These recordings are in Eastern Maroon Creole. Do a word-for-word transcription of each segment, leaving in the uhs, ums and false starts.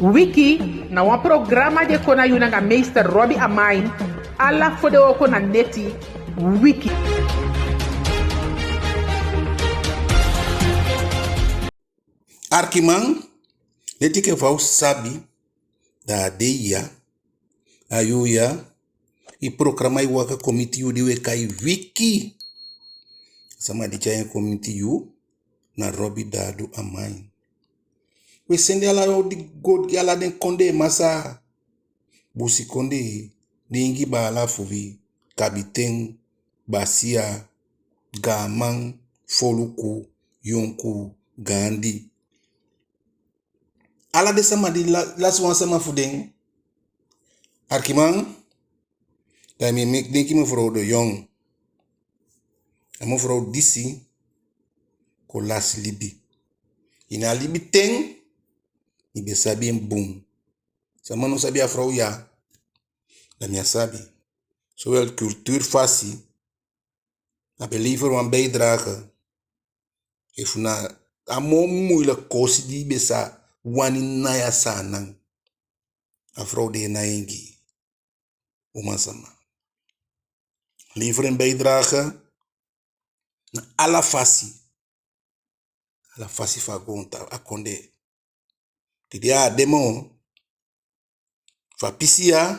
Wiki na wan programa di e kon na yu nanga meester Robbie Amain, ala fodewooko na neti. Wiki. Arkiman, leti enke fa u sabi, da a dei ya, a yuu ya, i programa e waka kon miti yu di u e kai Wiki. Sama di tyai en kon miti yu na Robbie Dadu Amain. U e sende ala odi go gi ala den kondee masaa, busikondee, den Ingi baala fu wi, kabiten, basiya, gaaman, foluku, yonkuu, gaandi. Ala den sama di la-, lasi wan sama fu den. Arkiman, da mi e meke denki mevrouw De Jong. A mevrouw disi kon lasi libi. Ini a libi ten, mi be sabi en bun. Sama no sabi a vrouw ya, da mi á sabi. Zowel cultuur fasi, a be lever wan bijdrage. Efu na a moo moeilijk koosi di i be sa wani nai a Saanan, a vrouw de e nai en gi i. Uman sama. Lever en bijdrage na ala fasi. Ala fasi fu a goontapu, a kondee. Tide a á de moo. Fu a pisi ya,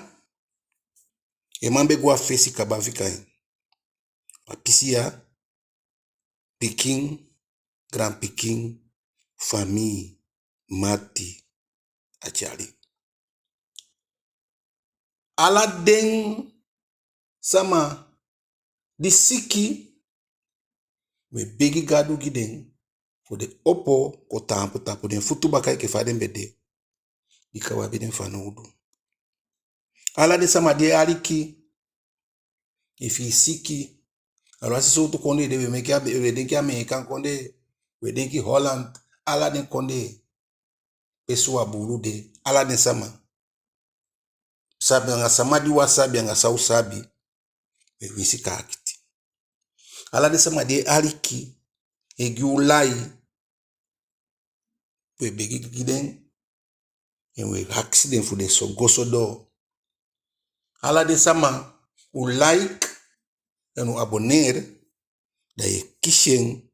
en man be go a fesi kaba fika en. Fu a pisi ya, pikin, gaanpikin, famii, mati, a tyali. Ala den sama di siki, we begi Gadu gi den, fu den opo kon taampu tapu den futu baka enke fa den be de. Bika u abi den fanowdu. Ala den sama di e aliki, efu i siki, alwasi sowtu kondee i de, we meke a be-, we denki Ameekan kondee, we denki Holland, ala den kondee pe so u a buulu de, ala den sama. Sabi anga sama di u á sabi anga san u sabi, we winsi kaakiti. Ala den sama di e aliki, e gi u lai, we begi gi den, en we akisi den fu den so go so doo. Ala den sama, u like, en u abonneer, da ye kisi en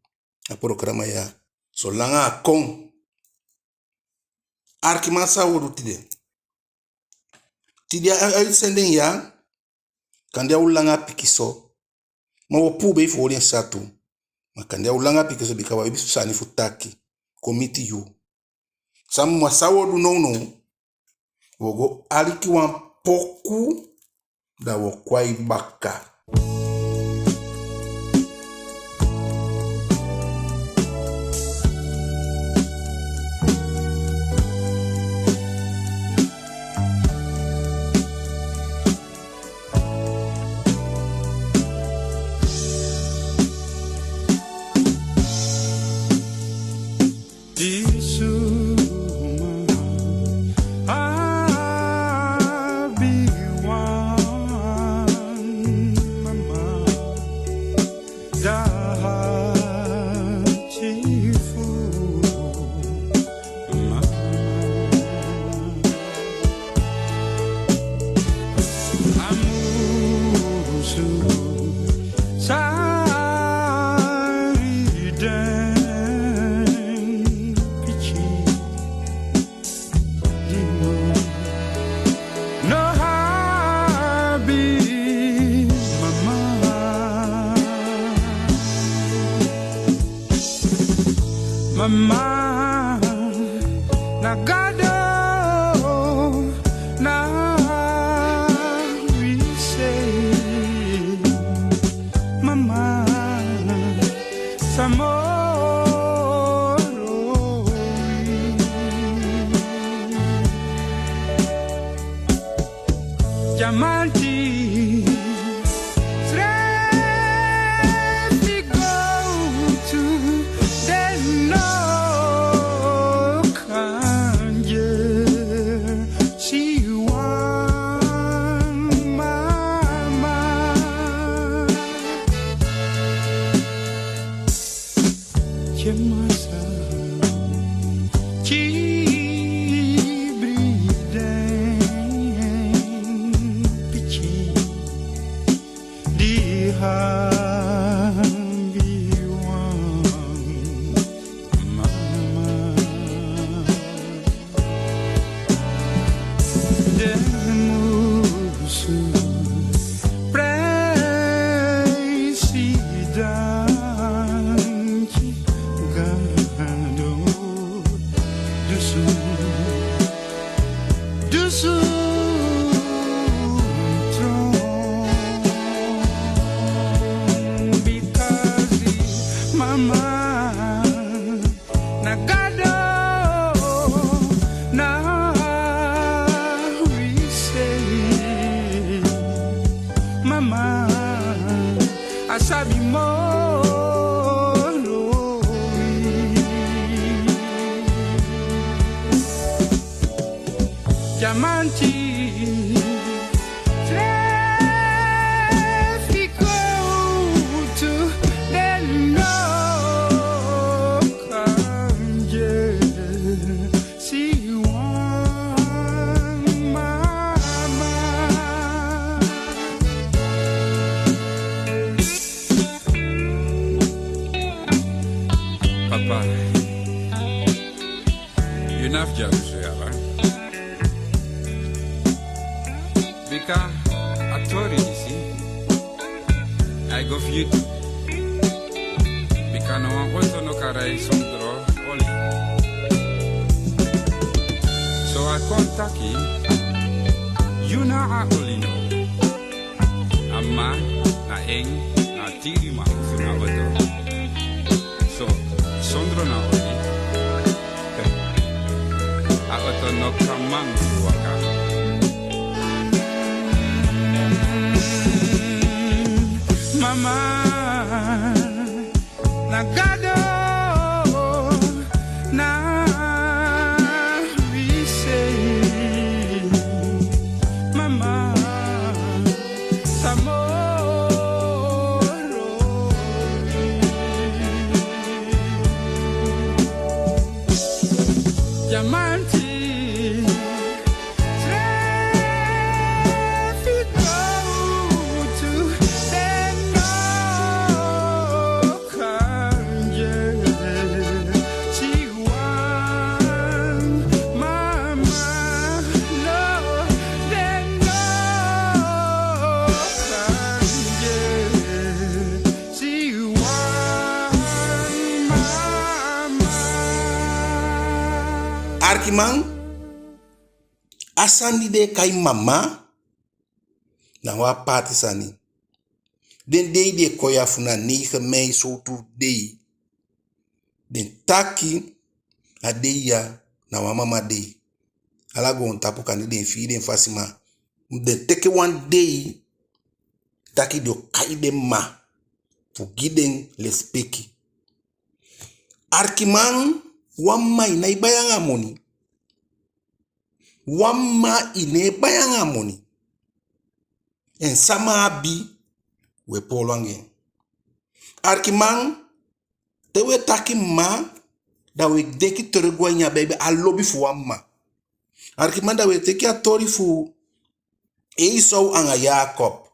a programa ya, solanga a kon. Arkiman, san u o du tide? Tide a, a, a uitzending ya, kande a o langa pikinso, ma u o puubei fu oli en satu. Ma kande a o langa pikinso, bika u abi sani fu taki kon miti yu. Sama, san u o du nownow, u o go aliki wan poku, da u o kon a i baka. Mama, na Gado, na wi sei. Mama, Samoro. Diamanti, srefi gowtu, den no kan yee, si wan mama. Kemasa, kibri. Manti, trefikotu, den no kan yee si wan mama. Papa, yu ná abi dyalusu ya, ba? Bika a toli disi, ai go fi yu tu. Bika na wan oto no kan rei sondro oli. So a kon taki, yu na a oli no. A mma na en, na a tiliman fu na oto. So, sondro na oli, a oto no kan man fu waka. Mama, na Gado na wi sei. Mama, Samoro. Diamanti, trefikotu, den no kan yee si wan mama, no, den no kan yee si wan mama. Arkiman, a sani di den e kai mama, na wan apaati sani. Den dei di e kon ya fu na negen mei sowtu dei, den taki a dei ya na wan mama dei. Ala goontapu kande den fii den fasi, ma den teke wan dei taki den o kai den mma fu gi den lesipeki. Arkiman, wan mma i nái bai anga moni. Wan mma i nái bai anga moni. En sama abi, we poolo anga en. Arkiman, te we taki mma, da we denki terugwan ini a Beibel, a lobi fu wan mma. Arkiman, da we teke a toli fu Esau anga Yakob.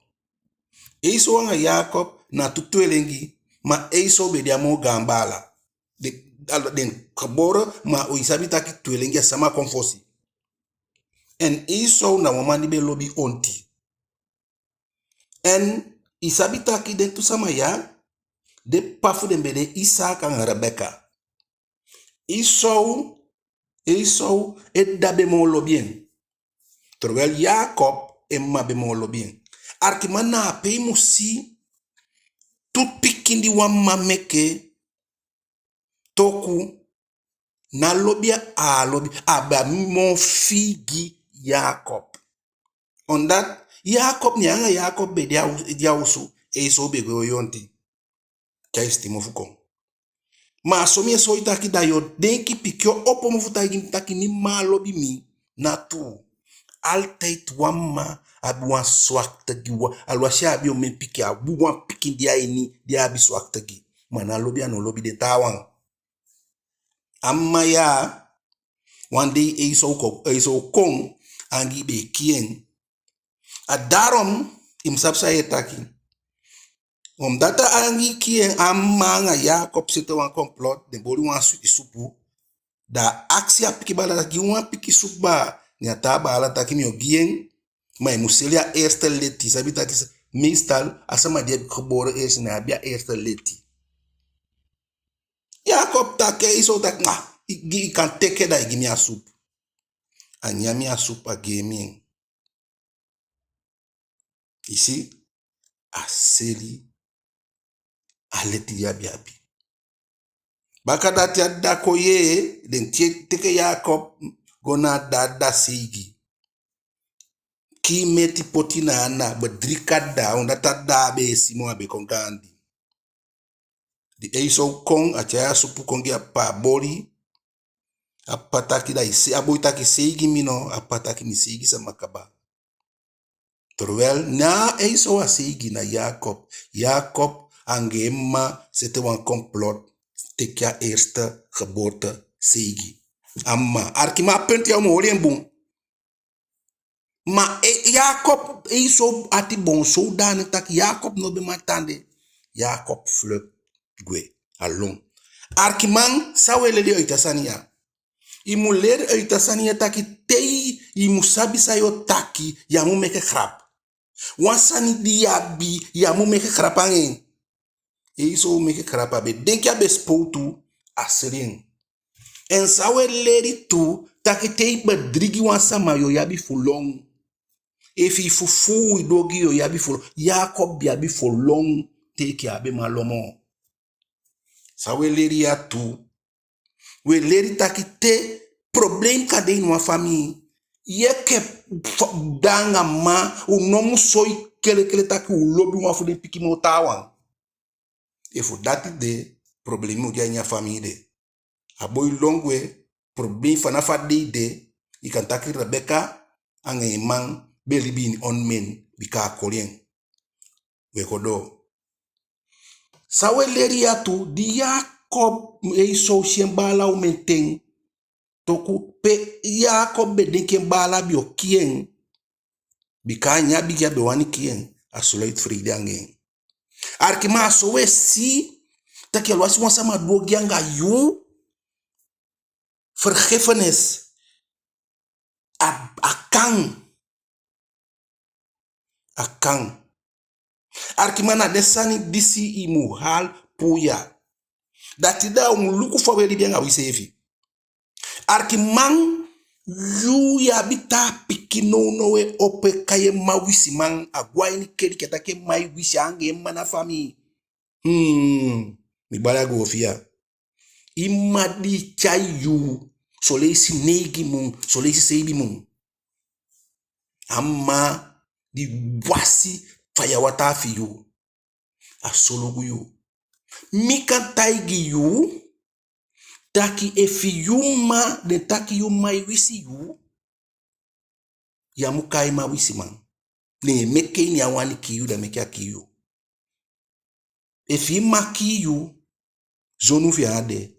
Esau anga Yakob na tu tweelengi, ma Esau be de a moo gaan baala. Den, ala den gebore, ma u sabi taki tweelengi a sama kon fosi. En Esau na wan man di be lobi onti. En i sabi taki den tu sama ya, den papa fu den be de Isaac anga Rebecca. Esau, Esau en dda be moo lobi en. Terwijl Yakob en mma be moo lobi en. Arkiman, na ape i mu si tu pikin di wan mma meke, toku, na lobi a, a lobi, a be abi moo fii gi Yakob. Omdat Yakob, ne anga Yakob be de a, de a osu, Esau be gwe wei onti. Tyai sitimofu kon. Ma a so mi e soi taki da yu o denki, pikin o opo mofu taigi mi taki mi mma á lobi mi. Na tuu. Altijd wan mma abi wan zwakte gi wan, alwasi a abi omen pikin, a abi wan pikin di a ini, di a abi zwakte gi. Ma na lobi a no lobi den taawan. A mma ya, wan dei Esau kon, Esau kon, angii be e kii en. A daarom, i mu sabi san yu e taki. Omdat a angii kii en, a mma anga Yakob sete wan complot, den boli wan switi supu. Da a akisi a pikin baala taki, gi wan pikin supu baa. Ne a taa baala taki mi o gi en, ma i mu seli a eerste leti. I sabi taki sa, meestal a sama di e gebore eerste, na a abi a eerste leti. Yakob taki, Esau taki, ma, i, i kan teke, da i gi mi a supu. A nyan a supu, a geemi en. I si, a seli a leti di a be abi. Bakadati a dda kon yee, den te-, teke Yakob go na a dda, a dda seigi. Kii meti poti na ana, bedrieg a dda, omdat a dda á be e si moo, a be kon gaandi. Di Esau kon, a tyai a supu kon gi a papa, a boli. A p'pa taki da i se-, a boi taki seigi mi no, a p'pa taki mi seigi sama kaba. Terwijl na Esau a seigi, na Jakob. Jakob anga en mma sete wan complot, teke a eerste geboorte seigi. A mma. Arkiman, a punt ya u mu holi en bun. Ma e, Jakob, Esau ati boon zodanig taki Jakob no be man tan de. Jakob vlucht gwe, a lon. Arkiman, san u e leli uit a sani ya? I mu leli uit a sani ya taki te i mu sabi san yo taki, ya mu meke grap. Wan sani di i abi, ya mu meke grap anga en. Esau meke grap, a be denki a be sipotu, a seli en. En san u e leli tu, taki te i bedrigi wan sama yo abi fu lon. Efu i fufuu, i du ogii, yo abi fu lon. Jakob be abi fu lon te enke a be man lon moo. San u e leli ya tu, u e leli taki te problem kan de ini wan famii, i enke fa-, dda anga mma, u no mu soi kelekele taki u lobi wan fu den pikin moo taawan. Efu dati de, problem o de a ini a famii de. A boi lon gwe, problem fanafu a dei de. I kan taki Rebecca anga en man be libi ini onmin, bika a koli en. We go doo. San u e leli ya tu, di Jakob, Esau si en baala omen ten, toku pe Jakob be denki en baala be o kii en, bika a nyan bigi a be wani kii en, a sluit vrede anga en. Arkiman, a so u e si taki alwasi wan sama du ogii anga yu, vergiffenis, a, a kan. A kan. Arkiman, na den sani disi i mu hali puu ya. Dati da u mu luku fa u e libi anga wiseefi. Arkiman, yu, yu abi taa pikin nownow e opo e kai en mma wisiman, a go a ini keliki a taki en mma e wisi, anga en mma na famii. Hmm, mi bali a go fii ya. I mma di tyai yu, son leisi neigi mun, son leisi seibin mun. A mma di wasi faya wataa fi yu, a solugu yu. Mi kan taigi yu taki efu yu mma, den taki yu mma e wisi yu, ya mu kai mma wisiman. Ne meke ini a wani kii yu, da meke a kii yu. Efu i mma kii yu, zonu fi en á de.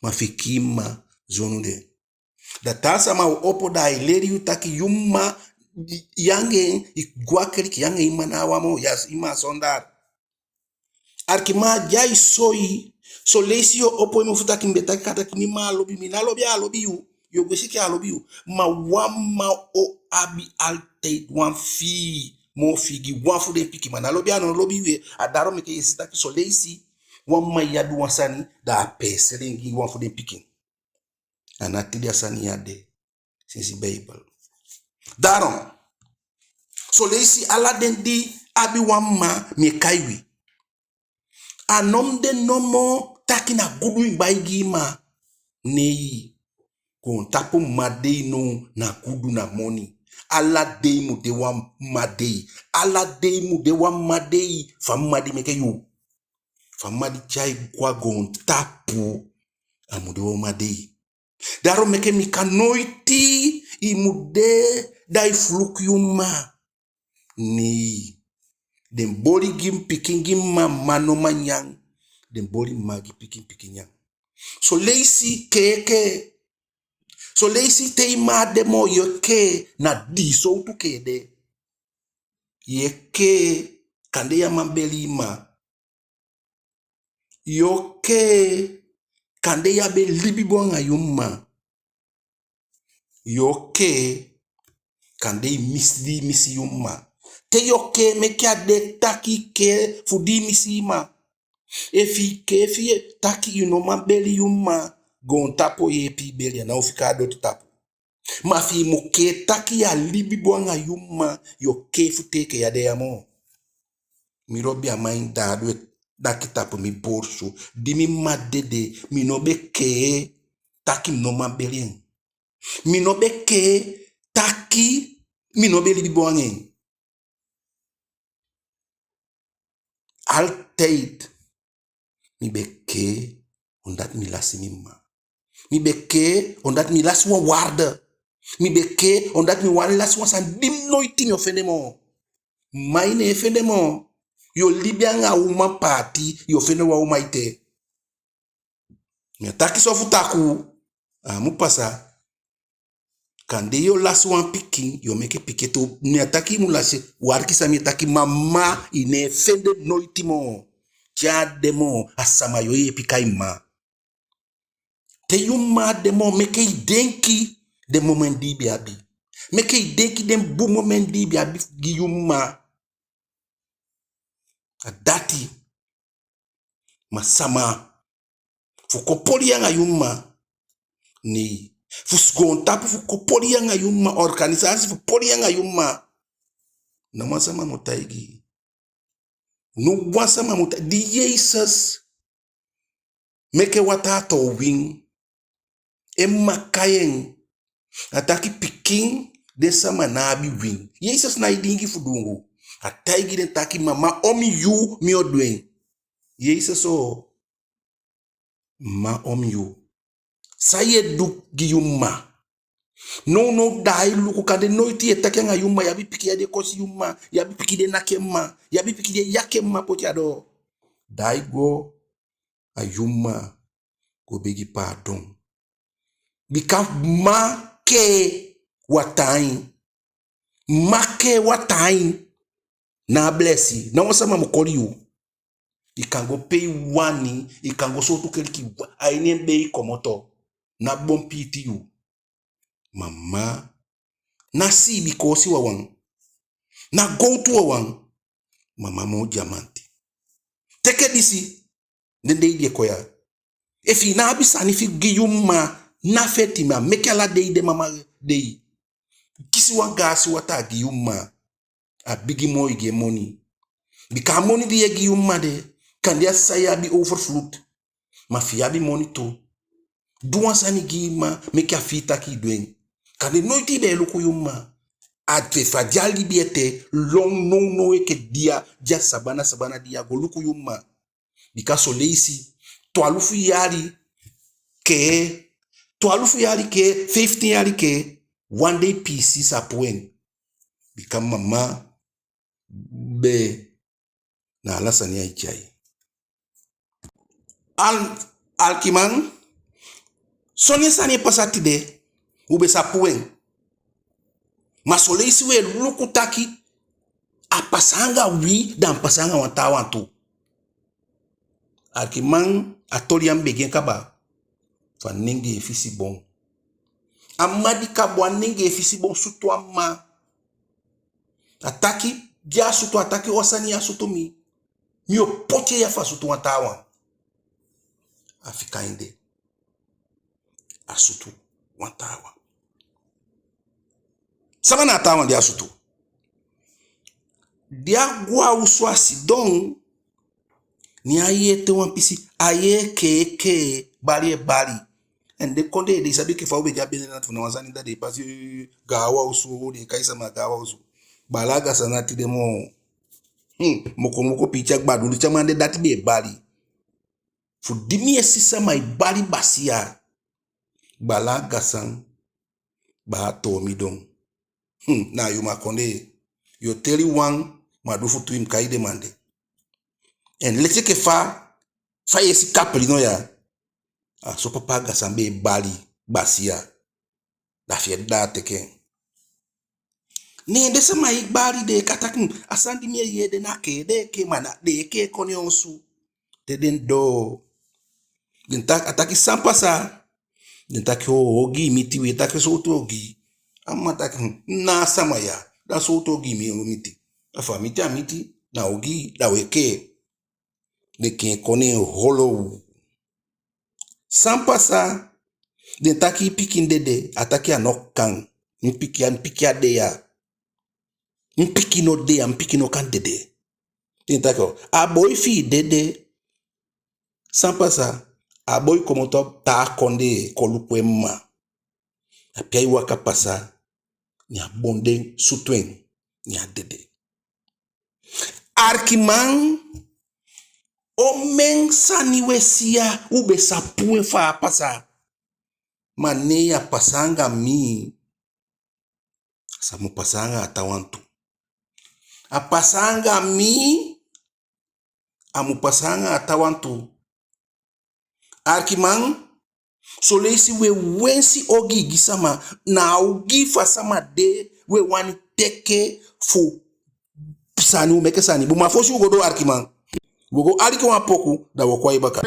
Ma efu i kii i mma, zonu de. Da taa sama o opo, da ai leli yu taki yu mma, yu anga en, i go a keliki, yu anga i mma na wan moo, ya, i mma a sondaar. Arkiman, a di ai soi, son leisi yo opo i mofu taki mi be taki kaba taki mi mma á lobi mi, mi ná lobi a á lobi yu, yo go si enke a lobi yu. Ma wan mma o abi altijd wan fii, moo fii gi wan fu den pikin. Ma ná lobi a no lobi yu, a daarom meke yu e si taki son leisi wan mma e abi wan sani, da a peeseli en gi wan fu den pikin. A ná tide a sani ya de, sensi Beibel. Daarom, son leisi ala den di abi wan mma, mi e kai wi. A no mu de nomo taki na gudu i bai gi i mma. Nei. Goontapu mma dei now na gudu, na moni. Ala dei mu de wan mma dei. Ala dei mu de wan mma dei fu a mma di meke yu. Fu a mma di tyai i go a goontapu, a mu de wan mma dei. Daarom meke mi kan noiti i mu de da i fuluku yu mma. Nei. Den boli gi pikin gi mma, mma no man nyan. Den boli mma gi pikin, pikin nyan. Son leisi kee kee. Son leisi te i mma á de moo, yu e kee, na dii sowtu kee de. Yu e kee, kande yu á man beli i mma. Yu o kee, kande yu á be libi bun anga yu mma. Yu o kee, kande i misi di i misi yu mma. Te yu o kee, meke a de taki i kee fu di i misi i mma. Efu i kee fi i e taki yu no man beli yu mma, goontapu o yeepi i beli en, a ná o fika a doti tapu. Ma fi i mu kee taki yu á libi bun anga yu mma, yu o kee fu te enke yu á de ya moo. Mi lobi a man ini daadu e taki tapu mi borsu. Di mi mma dede, mi no be kee taki mi no man beli en. Mi no be kee taki mi no be libi bun anga en. Altijd mi be kee, omdat mi lasi mi mma. Mi be kee omdat mi lasi wan waarde. Mi be kee omdat mi wani lasi wan sani di mi noiti mi o fende moo. Ma i ne e fende moo. Yu o libi anga uman paati, yu o fende wan uman ete. Mi á taki so fu takuu, a á mu pasa. Kande yu o lasi wan pikin, yu o meke pikin ete. Mi á taki i mu lasi, u aliki san mi e taki, ma mma, i ne e fende noiti moo. Te a á de moo, a sama yu o yeepi kai mma. Te yu mma á de moo, meke i denki den momenti di i be abi. Meke i denki den bun momenti di i be abi gi yu mma. A dati. Ma sama fu kon poli yu anga yu mma. Nei. Fu goontapu fu kon poli yu anga yu mma. Organisasi fu poli yu anga yu mma. Ná wan sama mu taigi. Ná wan sama mu taigi. Di Jesesi meke wataa toon win, en mma kai en. A taki: Pikin, den sama ná abi win. Jesesi nái diingi fu dungu. A taigi den taki: Mama, on mi yu mi o du en. Jesesi o, mma, on mi yu. San yu e du gi yu mma? Nownow da ai luku, kande noiti yu e taki anga yu mma, yu abi pikin di e kosi yu mma, yu abi pikin di e naki en mma, yu abi pikin di e yaki en mma poti a doo. Da ai go a yu mma go begi paadon. Bika mma kee wataa ain. Mma kee wataa ain. Na a blesi. Ná wan sama mu koli yu. I kan go pe i wani, i kan go sowtu keliki, a ini en bee i komoto. Ná bon piiti yu. Ma mma, ná siibi koosi wawan. Ná gowtu wawan. Mama moo dyamanti. Teke disi, den dei di e kon ya. Efu i ná abi sani fi gi yu mma, ná feti, ma meke ala dei de mama dei. Kisi wan gaasi wataa gi yu mma. A bigi moo i gi en moni. Bika a moni di yu e gi yu mma de, kande a san yu abi overvloed. Ma fi yu abi moni tu, du wan sani gi i mma, meke a fii taki i du en. Kande noiti i be e luku yu mma. A de fa di a libi ete, lon nownow enke dia, di a sabana sabana di ya go luku yu mma. Bika son leisi, twalufu yali kee, twalufu yali kee, feifitin yali kee, wan dei piisii sa puu en. Bika mama be na ala sani ai tyai. Al-, alikiman, somen sani e pasa tide, u be sa puu en. Ma son leisi u e luku taki a pasa anga wi, da a mu pasa anga wan taawan tu. Alikiman, a toli ya mi be gi en kaba. Fu a nengee fisi bon. A mma di kaba wan nengee fisi bon sutu a mma. A taki, di a sutu, a taki: O, a sani ya sutu mi. Mi o poti en ya fu a sutu wan taawan. A fika en de. A sutu wan taawan. Sama na a taawan di a sutu? Di a go a osu a sidon, ne a yee te wan pisi, a yee kee kee, bali e bali. En den kondee de, i sabi enke fa u be de a Benin, na wan sani da den e pasa, gaawa osu, den e kai sama gaawa osu. Bala Gasan ná tide moo. Hmm, moko moko piiti a gbadulu, te a man de dati be e bali. Fu di mi e si sama e bali basiya. Bala Gasan, baa Toomi don. Hmm, na yu man kondee. Yu o teli wan, ma du fu tu i mu kai den man de. En leti enke fa, fa yu e si Kapelino ya. A so papa Gasan be e bali basiya. Da fi en dda teke en. Ne den sama e bali, den e kai taki, a sani di mi e yee de na kee den e kee, ma na den e kee kon ne en osu. Te den doo, den taki, a taki san pasa. Den taki o, ogii miti wi. A taki sowtu ogii? A mma taki, hmm, na a sama ya. Da sowtu ogii mi o miti? A fa a miti a miti, na ogii, da u e kee. Den kee kon ne en holo. San pasa? Den taki i pikin dede. A taki a no kan. Mi pikin, mi pikin á de ya. Mi pikin no de ya, mi pikin no kan dede. Den taki o, a boi fi i dede. San pasa? A boi komoto a taa kondee kon luku en mma. A pe ai waka pasa, ne a bon den sutu en, ne a dede. Alikiman, omen sani u e si ya, u be sa puu en fa a pasa. Ma ne a pasa anga mi, a sa mu pasa anga a taawan tu. A pasa anga mi, a mu pasa anga a taawan tu. Arkiman, son leisi we wensi ogii gi sama, na a ogii fu a sama de we wani teke fu sani, u meke sani bun. Ma fosi u go doo, arkiman, u go aliki wan poku, da u o kon a i baka.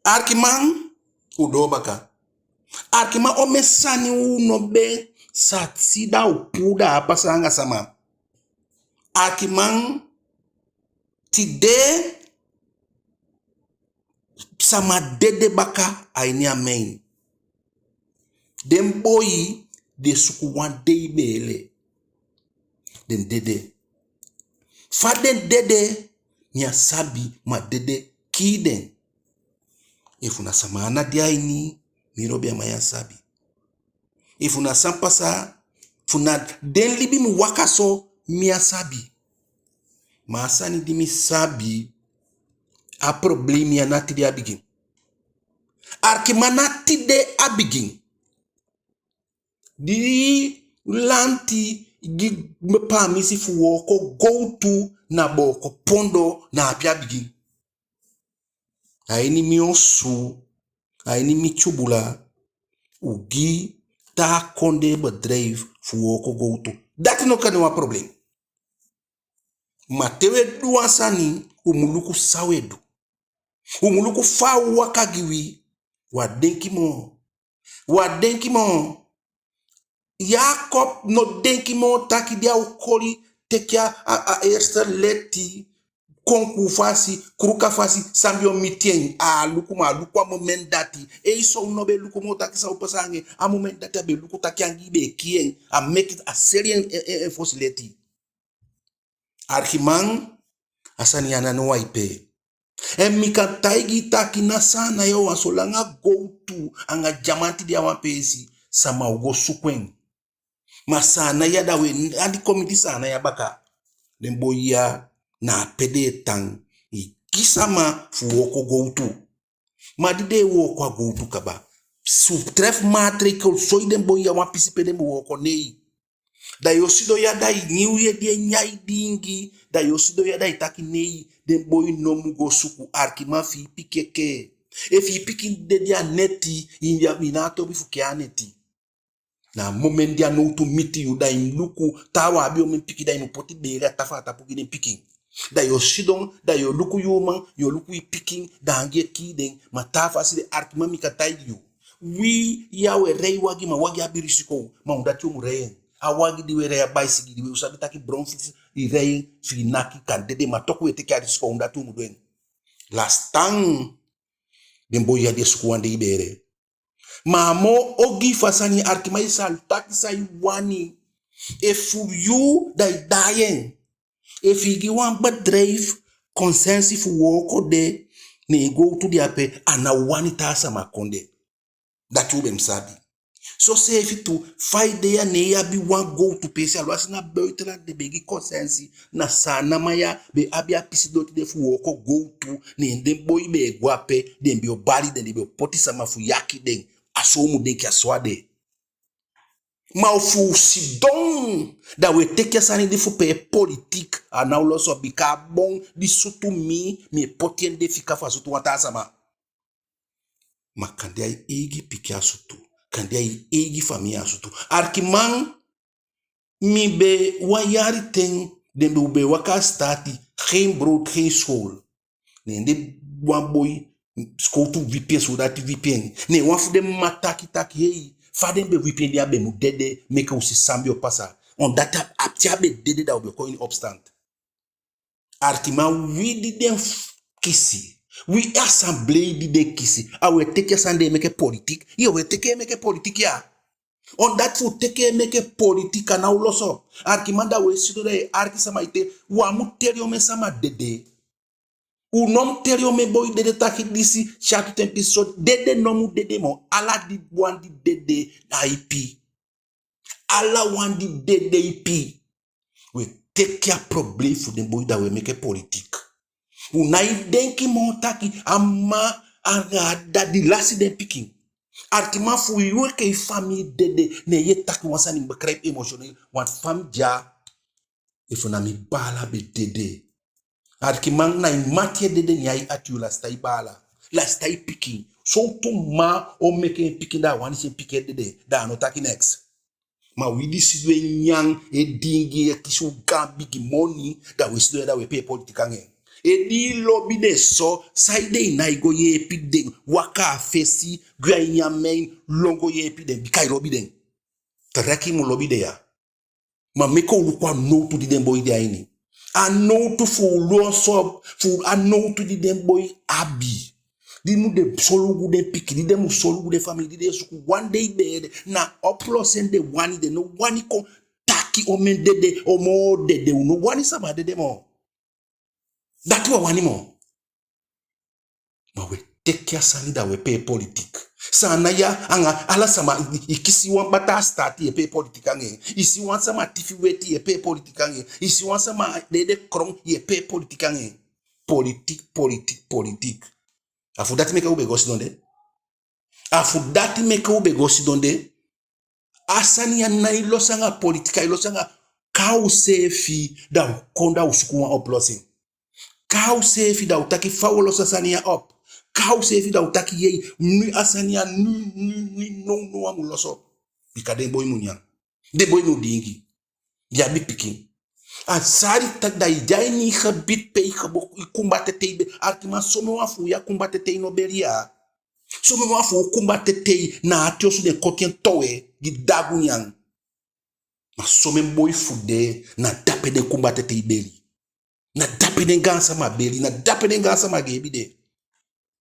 Arkiman, u doo baka. Arkiman, omen sani u no be sa si, da u puu, da a pasa anga sama. Arkiman, tide sama dede baka a ini a mijn. Den boi, den suku wan dei beele. Den dede. Fa den dede, mi á sabi, ma dede kii den. Efu na sama ana de a ini, mi lobi a man ya sabi. Efu na san pasa, efu na den libi mu waka so, mi á sabi. Ma a sani di mi sabi, a problemi ya ná tide a bigin. Arkiman, ná tide a bigin. Di lanti gi pamisi fu wooko gowtu na Bookopondo, na ape a bigin. A ini mi osu, a ini mi tyubula, u gi taa kondee bedrijf fu wooko gowtu. Dati no kan de wan problem. Ma te u e du wan sani, u mu luku san u e du. U mu luku fa a o waka gi wi. U á denki moo. U á denki moo. Jakob no denki moo taki di a o koli teke a, a, a eerste leti, konkuu fasi, kruka fasi, san be o miti en. A á luku, ma a luku a momenti dati. Ei, so u no be luku moo taki san o pasa anga en. A momenti dati a be luku taki angii be e kii en. A meke, a seli en, en, en, en fosi leti. Arkiman, a sani ya ná no wan ipi. En mi kan taigi i taki na Saanan ya wawan, solanga gowtu anga dyamanti de a wan peesi, sama o go suku en. Ma Saanan ya, da we, a di kon miti Saanan ya baka, den boi ya na ape den e tan, e gi sama fu wooko gowtu. Ma di den e wooko a gowtu kaba, su tref maatregel, soi den boi ya wan pisi pe den mu wooko, nei. Da yu o sidon ya, da i nyun yee di e nyan i diingi, da yu o sidon ya, da i taki nei, den boi no mu go suku. Arkiman, fi i pikin e kee. Efu i pikin dede a neti, i ná a tobi fu kee a neti. Na a momenti di a nowtu miti yu, da i mu luku, taawan abi omen pikin, da i mu poti beele a tafaa tapu gi den pikin. Da yu o sidon, da yu o luku yu uman, yu o luku i pikin, da angii e kii den. Ma taa fasi de, arkiman, mi kan taigi yu. Wi ya u e rei wagi, ma wagi abi risiko. Ma u dati u mu rei en. A wagi di u e rei, a baisigi di u e, u sabi taki bromfiets, i rei en, fi i naki kan dede, ma toch u e teke a risiko, u dati u mu du en. Lastan, den boi ya di e suku wan dei beele. Ma a moo ogii fu a sani, arkiman, i sa taki san i wani. Efu yu, da i daai en. Efu i gi wan bedrijf konsensi fu wooko de, ne en gowtu de ape, a ná wani taa sama kon de. Dati u be mu sabi. Soseefi tu, fa i de ya, ne i abi wan gowtu peesi, alwasi na buitenland den be gi konsensi, na Saanan man ya be abi a pisi doti de fu wooko gowtu, ne den boi be e go ape, den be o bali den, den be o poti sama fu yaki den. A so u mu denki, a so a de. Ma efu u sidon, da u e teke a sani di fu pee politiek, a ná o loso, bika a bon di sutu mi, mi e poti en de fika fu a sutu wan taa sama. Ma kande a i eigi pikin a sutu, kande a i eigi famii a sutu. Arkiman, mi be wan yali ten, den be, u be waka a sitaati, geen brood, geen school. Ne den wan boi, sikowtu wipi en, sodati wipi en. Ne wan fu den mma taki taki, hei, fa den be wipi en de, a be mu dede, meke u si san be o pasa. Omdat a, a te a be dede, da u be kon ini opstand. Arkiman, wi di den f-, kisi, wi assemblee di den kisi, a u e teke a sani de e meke politiek? Yu e teke e meke politiek ya? Omdat fu teke e meke politiek, a ná o loso. Arkiman, da u e sidon da e arki sama ete, u á mu teli omen sama dede. U no mu teli omen boi dede taki disi, syatu ten pisi so, dede no mu dede moo. Ala di wan di dede, a ipi. Ala wan di dede ipi. U e teke a probleem fu den boi, da u e meke politiek. U nái denki moo taki a mma anga a dda di lasi den pikin. Arkiman, fu yu enke i famii dede, ne yu e taki wan sani, mi begrijp, emotioneel, want fa mi de ya, efu na mi baala be dede. Arkiman, na i mati e dede, ne ai ati yu, lasitan i baala, lasitan i pikin. Sowtu mma o meke en pikin, da a wani si en pikin e dede, da a no taki neks. Ma wi di sidon e nyan, e diingi, e kisi u gaan bigi moni, da u e sidon ya, da u e pee politiek anga en. Ede i lobi den so, saide i nái go yeepi den, waka a fesi, gwe a ini a mijn, lon go yeepi den, bika i lobi den. Tereki i mu lobi den ya. Ma meke u luku a nowtu di den boi de a ini. A nowtu fu u loso, fu a nowtu di den boi abi. Di mu de solugu den pikin, di den mu solugu den famii, di den e suku wan dei beele, na oplossing den wani, den no wani kon taki omen dede, omoo dede, u no wani sama dede moo. Dati u á wani moo. Ma u e teke a sani da u e pee politiek. Saanan ya anga ala sama, i, i kisi wan bataa sitaati, yu e pee politiek anga en. I si wan sama tifi weti, yu e pee politiek anga en. I si wan sama dede kron, yu e pee politiek anga en. Politiek, politiek, politiek. A fu dati meke u be go sidon de. A fu dati meke u be go sidon de. A sani ya nái losi anga politiek, ai losi anga, kai useefi, da u kon, da u suku wan oplossing. Kai useefi, da u taki fa u o losi a sani ya op. Kai useefi, da u taki yei, nu a sani ya, nu, nu, nu, nownow a mu losi op. Bika den boi mu nyan. Den boi mu diingi. Den abi pikin. A sani taki da i de a ini i gebied pe i geboren, i kumbatetei be-, arkiman, somen wan fu u ya kumbatetei no beli ya. Somen wan fu u kumbatetei na ati osu den koti en towe gi dagu nyan. Ma somen boi fu den, na dape den kumbatetei beli. Na dape den gaansama beli, na dape den gaansama geebi de.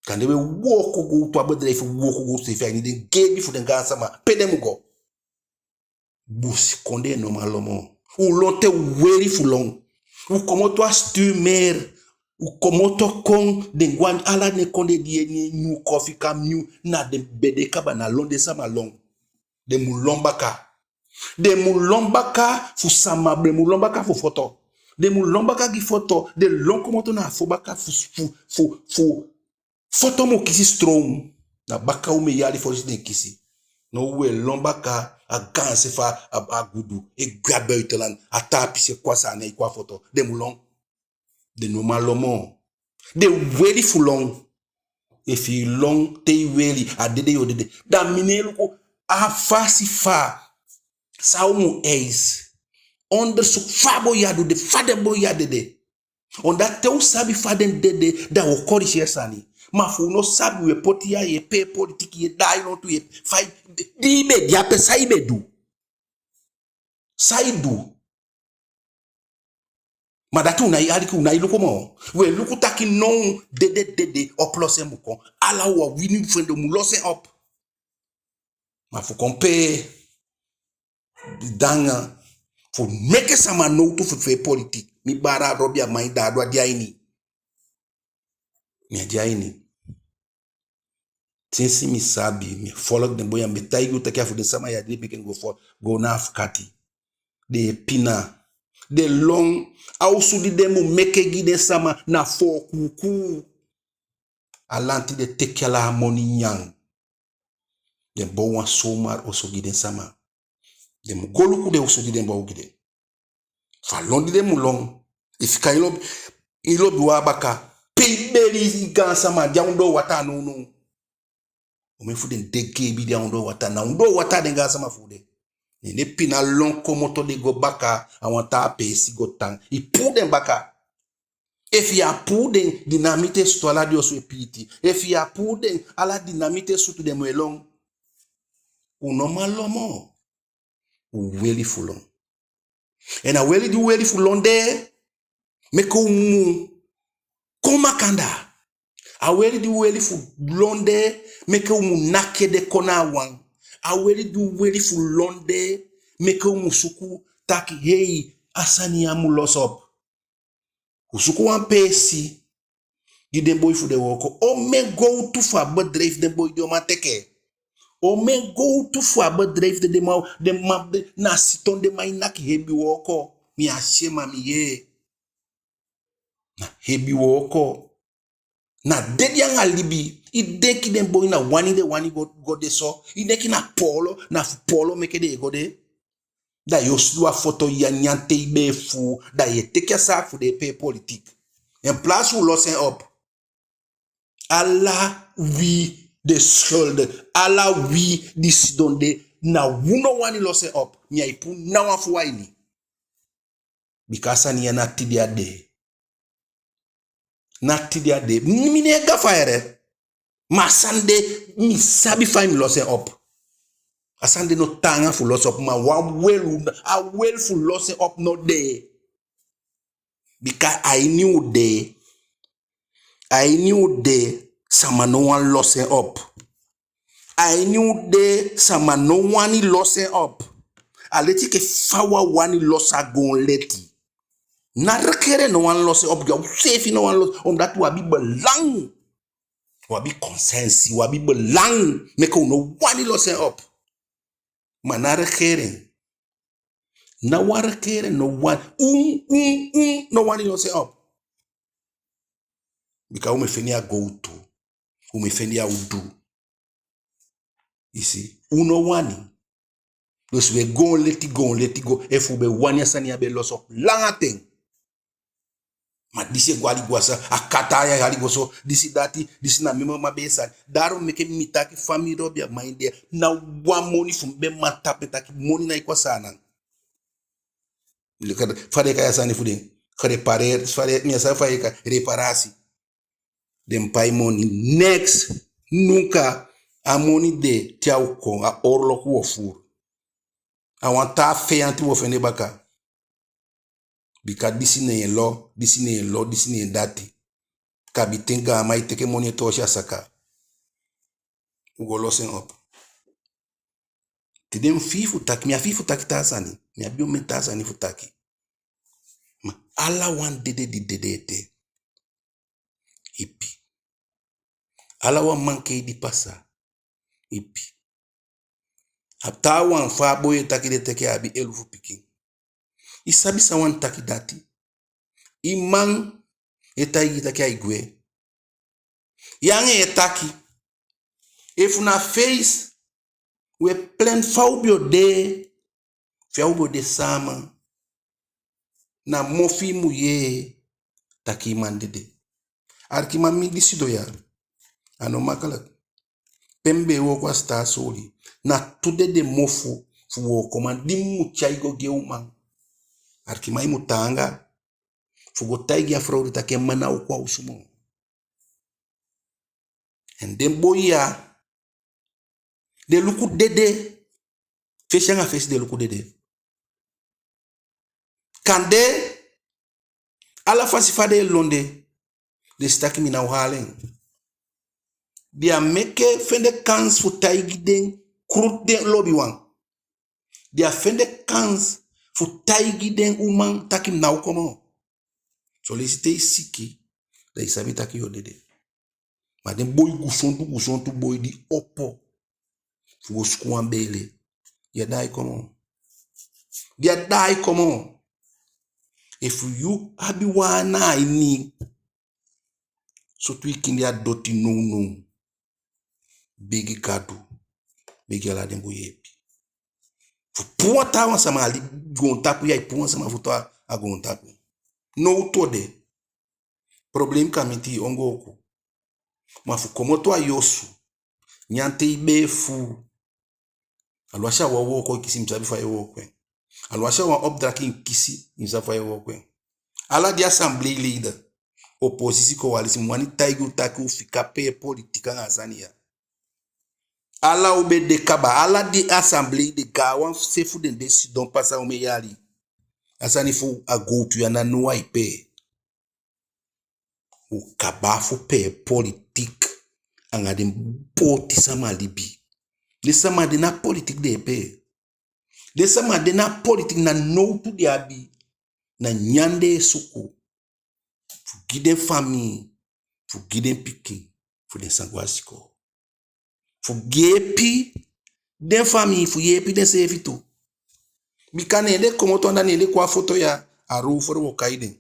Kande u e wooko gowtu, a bedrijf wooko gowtu seefi a ini den geebi fu den gaansama, pe den mu go. Busikondee no man lon moo. U lon te u weli fu lon. U komoto a Stuurmeer. U komoto kon, den go a ala den kondee di e nyun kon fika nyun, na den be de kaba, na lon den sama lon. Den mu lon baka. Den mu lon baka fu sama, den mu lon baka fu foto. Den mu lon baka gi foto, den lon komoto na a fo baka fu, fu, fu, fu, foto mu kisi stroom. Na baka omen yali fosi den kisi. Now u e lon baka, a gaanse fu a, a gudu e gwe a buitenland, a taa pisi e kon a Saanan e kon a foto. Den mu lon. Den no man lon moo. Den weli fu lon. Efi i lon te i weli, a dede yu o dede. Da mi ná e luku a fasi fa, san u mu eis. Onderzoek fa a boi ya du de, fa den boi ya dede. Omdat te u sabi fa den dede, da u o corrigeer sani. Ma fu u no sabi, u e poti ya, yu e pee politiki, yu e daai lontu, yu e, fa i, di i be de ape, san i be du? San i du? Ma dati u nái aliki, u nái luku moo. U e luku taki now dede dede oplossing mu kon. Ala u a wini fu en, den mu loss en op. Ma fu kon pee danga, fu meke sama nowtu fu fee politiki. Mi baala Robi Amain, da a du a de a ini. Mi á de a ini. Sensi mi sabi, mi e folok den boi ya, mi be taigi u taki a fu den sama ya di den meke en go fo, go na afkati. Den e pina. Den lon, a osu di den mu meke gi den sama na foo kuku. A lanti den teke ala a moni nyan. Den bow wan zomaar osu gi den sama. Den mu go luku den osu di den bow gi den. Fu a lon di den mu lon. I fika i lobi, i lobiwan a baka. Pe i beli i gaansama, de a ondoo wataa nownow. Omen fu den de geebi de a ondoo wataa, na ondoo wataa den gaansama fu u de. Ne den pina lon komoto, den go baka a wan taa peesi go tan. I puu den baka. Efu yu á puu den, dinamiti e sutu, ala den osu e piiti. Efu yu á puu den, ala dinamiti e sutu, den mu e lon. U no man lon moo. U weli fu lon. En a weli di u weli fu lon de, meke u mu kon makandaa. A weli di u weli fu lon de, meke u mu naki ede kon na a wan. A weli di u weli fu lon de, meke u mu suku taki, hei, a sani ya mu loss op. U suku wan peesi gi den boi fu den wooko. Omen gowtu fu a bedrijf den boi di o man teke? Omen gowtu fu a bedrijf de, den man, den man, den, na siton den man e naki, hebi wooko. Mi á si en, ma mi yee. Na hebi wooko. Na dede anga libi. I denki den boi na wani den wani go, go de so? I denki na poolo, na fu poolo meke den e go de? Da yu o sidon a foto ya, nyan te i bee fuu, da yu e teke a saak fu den e pee politiek. In plaats u los en op. Ala wi de schuldig, ala wi di sidon de, na u no wani los en op. Mi á e puu ná wan fu u a ini. Bika a sani ya ná tide a de. Ná tide a de. Mi, mi ná e gafa yee. Ma a sani de, mi sabi fa i mu los en op. A sani de no taanga fu los op, ma wan weli, a weli fu los en op no de. Bika a ini u de. A ini u de, sama no wani los en op. A ini u de, sama no wani los en op. A leti enke fa u á wani los a goon leti. Ná regering no wani los en op, ya u seefi no wani los, omdat u abi belang. U abi konsensi, u abi belang, meke u no wani los en op. Ma ná regering. Ná wan regering no wani, un, un, un, no wani los en op. Bika u mu e fende a gowtu. U mu e fende a udu. I si, u no wani. Dus u e goon leti, goon leti go. Efu u be wani a sani ya be los op langa ten. Ma disi e go ali go a sa, a kata ya e ali go so, disi dati, disi na mi mama be e sani. Daarom meke mi taki fa mi lobi a man de, ná wan moni fu mi be man tapu en taki moni nái kon a Saanan. Fa den e kai a sani fu den? Gerepareer, fa den, mi á sabi fa den e kai, reparasi. Den pai moni, neks, nunka. A moni de te a o kon, a oorlog u o voer. A wan taa feyanti u o fende baka. Bika disi ne en lo, disi ne en lo, disi ne en dati. Kabiten, gaaman e teke moni e toosi a saka. U go los en op. Tide mi fii fu taki, mi á fii fu taki taa sani. Mi abi omen taa sani fu taki. Ma ala wan dede di dede ete, ipi. Ala wan mankei di pasa, ipi. A taawan, fa a boi e taki, den teke, a abi elufu pikin. I sabi san wani taki dati? I man e taigi i taki ai gwe. Yu anga en e taki. Efu na feisi, u e plan fa u be o de, fa u be o de sama. Na mofu i mu yee taki i man dede. Alikiman, mi di sidon ya, a no makkelijk. Pe mi be e wooko a Staatsolie, na tu dede mofu fu wookoman di mi mu tyai go gi en uman. Alikiman, i mu taanga fu go taigi a frow de taki en man ná o kon a osu moo. En den boi ya, den luku dede. Fesi anga fesi den luku dede. Kande ala fasi fa den e lon de, den si taki mi ná o hali en. Den á meke fende kans fu taigi den, krutu den lobiwan. Den á fende kans fu taigi den uman taki mi ná o kon moo. Son leisi te i siki, da i sabi taki yu o dede. Ma den boi gusontu, gusontu boi di opo fu go suku wan beele, den á daai kon moo. Den á daai kon moo. Efu yu abi wan ana a ini, sutu i kindi a doti nownow. Begi Gadu, begi ala den bun yeepi. Fu puu wan taawan sama a libi, goontapu ya, i puu wan sama futu a, a goontapu. Nowtu o de. Problem kan miti i, ongooku. Ma fu komoto a yu osu, nyan te i bee fuu. Aluwasi a wan wooko i kisi, mi sabi fa yu e wooko en. Aluwasi a wan opdraki i kisi, mi sabi fa yu e wooko en. Ala den assembleeleden, oposisi, coalitie, mi wani taigi u taki u fika pee politiki anga a sani ya. Ala u be de kaba, ala den assemblee, den gaanwan se fu den de sidon pasa omen yali. A sani fu a gowtu ya ná now ai pee. U kaba fu pee politiki anga den pooti sama libi. Den sama de ná politiki den e pee. Den sama de ná politiki, na nowtu den abi, na nyan den e suku. Fu gi den famii, fu gi den pikin, fu den sa go a sikoo. Fu yeepi den famii, fu yeepi denseefi tu. Bika ne den komoto anda, ne den kon a foto ya, a rover o kai den.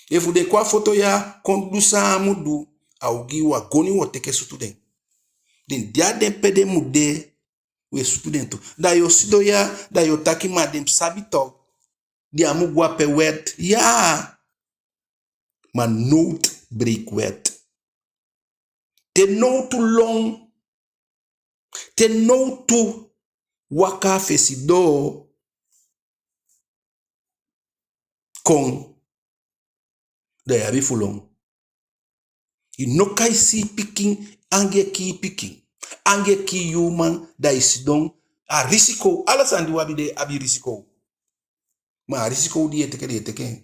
Efu den kon a foto ya kon du san a mu du, a ogii, wan goni u o teke sutu den. Den de a den pe den mu de, u e sutu den tu. Da yu o sidon ya, da yu o taki ma den sabi toch. Den á mu go a pe wet. Ya. Ma nood breekt wet. Te nowtu lon, te nowtu waka a fesi doo kon, da yu abi fu lon. I no kai sii pikin, angii e kii pikin, angii e kii yu uman, da i sidon. A risiko, ala sani di u abi de abi risiko. Ma a risiko di yu e teke, den e teke en.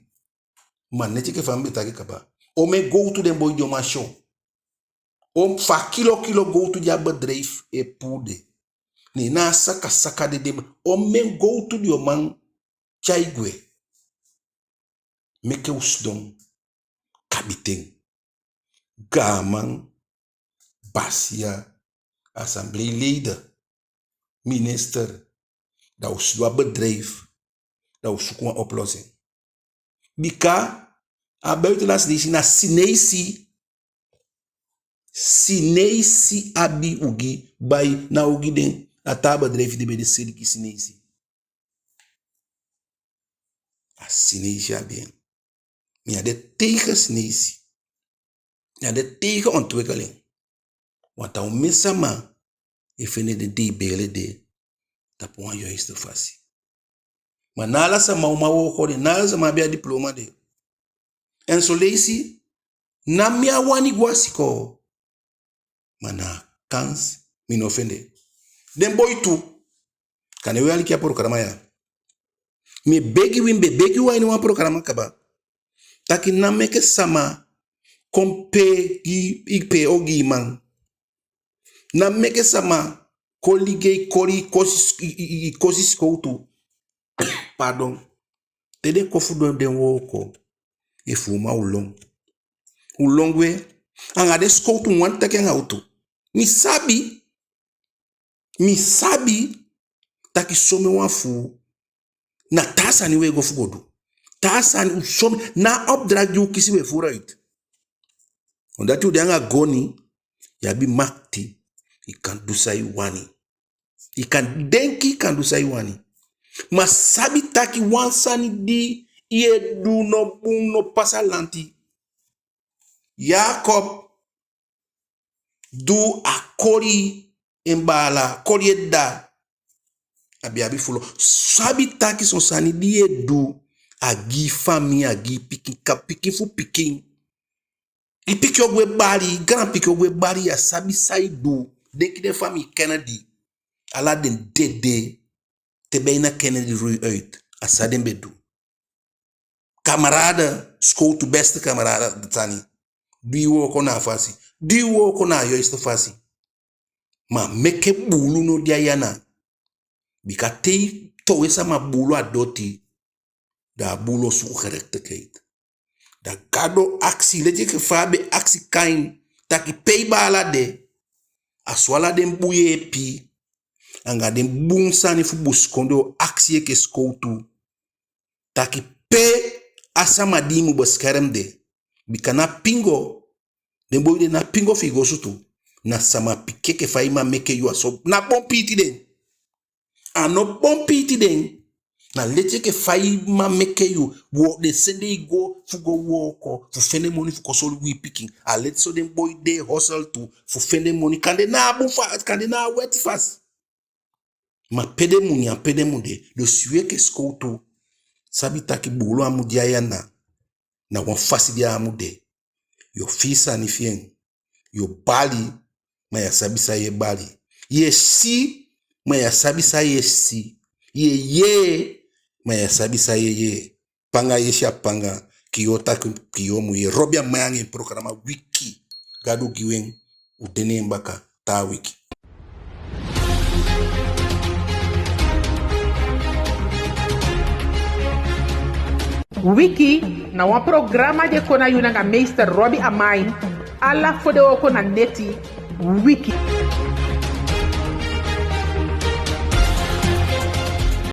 Ma neti enke fa mi be taki kaba, omen gowtu den boi di o man si. On fa kilo kilo gowtu di a bedrijf e puu de. Ne na a saka saka de den, omen gowtu di o man tyai gwe. Meke u sidon, kabiten, gaaman, basiya, assembleeleden, minister, da u sidon a bedrijf, da u suku wan oplossing. Bika a buitenlandse nation na Sineisi, Sineisi abi ogii, bai, na ogii den, a taa bedrijf di be de seli gi Sineisi. A Sineisi abi en. Mi á de tegen Sineisi. Mi á de tegen ontwikkeling. Want a omen sama e fende den dei beele de tapu wan juiste fasi. Ma ná ala sama o man wooko de, ná ala sama abi a diploma de. En son leisi, ná mi á wani go a sikoo. Ma na a kans mi no fende. Den boi tu, kande u e aliki a programa ya. Mi e begi wi, mi be begi u a ini wan programa kaba, taki ná meke sama kon pee gi, i pee ogiiman. Ná meke sama kon ligei koli i kosi, i, i, i kosi sikowtu. Pardon. Te den kon fu du den wooko, efu u man u lon. U lon gwe. Anga den sikowtu mi wani taki anga u tu. Mi sabi, mi sabi taki somen wan fu u na taa sani u e go fu go du. Taa sani u somen, na a opdracht di u kisi u e voer uit. Omdat u de anga goni, yu abi makiti, i kan du san i wani. I kan denki, i kan du san i wani. Ma sabi taki wan sani di i e du no bun, no pasa lanti. Jacob du, a koli en baala, koli en dda. A be abi fu lon. Sabi taki son sani di i e du, a gi i famii, a gi i pikin, ka pikin fu pikin. I pikin o gwe bali, i gaanpikin o gwe bali, ya sabi san i du. Denki den famii Kennedy. Ala den dede. Te be na Kennedy roei uit. A san den be du. Kamarade, sikowtu, beste kamarade sani. Du i wooko na a fasi. Du i wooko na a juiste fasi. Ma meke buulu no de a i ana. Bika te i towe sama buulu a doti, da a buulu o suku gerechtigheid. Da Gadu o akisi, leti enke fa a be akisi Kain, taki pe i baala de, a so ala den bun yeepi, anga den bun sani fu busikondee o akisi i enke sikowtu. Taki pe a sama di i mu bescherm de. Bika na pingo, den boi de na pingo fi i go sutu. Na sama pikin enke fa i man meke yu a so, na bon piiti den. A no bon piiti den. Na leti enke fa i man meke yu, wo den sende i go fu go wooko, fu fende moni fu kon solugu i pikin. A leti so den boi de hustle tu, fu fende moni. Kande na a bun fasi, kande na a weti fasi. Ma pe den mu nyan, pe den mu de. Dus yu enke sikowtu, sabi taki buulu á mu de a i ana. Na wan fasi di a á mu de. Yu o fii sani fi en. Yu o bali, ma ya sabi san yu e bali. Yu e si, ma ya sabi san yu e si. Yu e yee, ma ya sabi san yu e yee. Panga yesi a panga, kiyo taki kiyo mu yee. Robi Amain anga en programa Wiki. Gadu gi u en, u de ne en baka taa wiki. Wiki na wan programa di e kon na yu nanga meester Robi Amain, ala fodewooko na neti. Wiki.